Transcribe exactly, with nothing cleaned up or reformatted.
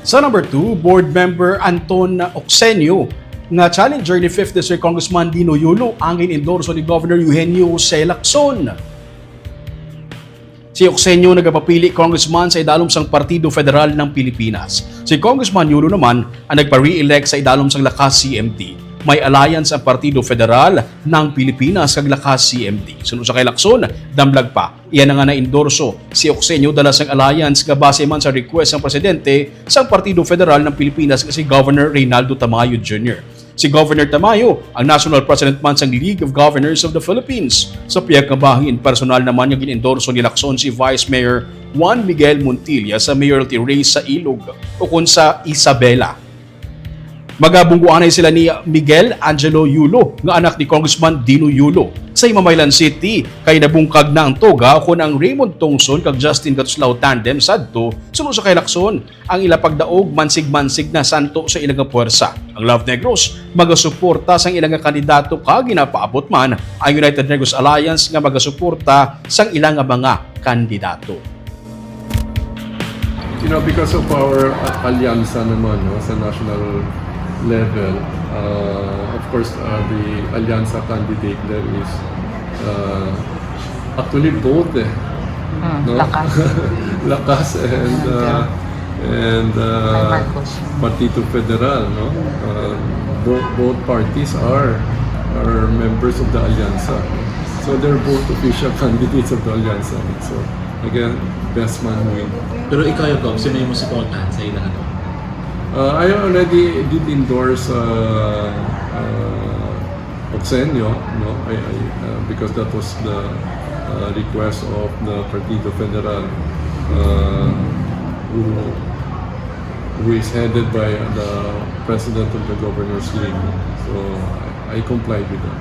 Sa number two, Board Member Anton Ocsenio, nga challenger ni fifth District Congressman Dino Yulo, ang gin-endorso ni Governor Eugenio Jose Lacson. Si Ocsenio nagapapili congressman sa idalom sang Partido Federal ng Pilipinas. Si Congressman Yulo naman ang nagpa-re-elect sa idalom sang Lakas C M D. May alliance ang Partido Federal ng Pilipinas kag Lakas C M D. Suno sa kay Lacson, damlag pa, iya na nga na-endorso si Ocsenio dala sang alliance nga base man sa request sang presidente sang Partido Federal ng Pilipinas nga si Governor Reynaldo Tamayo Junior. Si Governor Tamayo ang national president man sang League of Governors of the Philippines. Sa pihak nga bahin, personal naman nga gin-endorso ni Lacson si Vice Mayor Juan Miguel Montilla sa mayoralty race sa Ilog, ukon sa Isabela. Magabungguanay sila ni Miguel Angelo Yulo, nga anak ni Congressman Dino Yulo. Sa Himamaylan City, kay nabungkag na ang toga kon ang Raymond Tongson kag Justin Gatuslao tandem sadto, suno sa kay Lacson, ang ila pagdaog mansig-mansig na santo sa ila nga puwersa. Ang Love Negros magasuporta sang ila nga kandidato kag ginapaabot man ang United Negros Alliance nga magasuporta sang ila nga mga kandidato. You know, because of our uh, alyansa naman, no, sa national level, uh, of course, uh, the alyansa candidate there is uh, actually both eh. Hmm, No? Lakas. Lakas and uh, and uh, Marcos. Partido Federal, no? Uh, both both parties are are members of the alyansa. So they're both official candidates of the alyansa. So again, best man win. Pero ikaw, Gob, sino yung musiportahan sa ilang ano? Uh, I already did endorse uh, uh, Ocsenio, no? I, I, uh, because that was the uh, request of the Partido Federal, uh, who who is headed by the president of the Governors League. So I, I complied with that.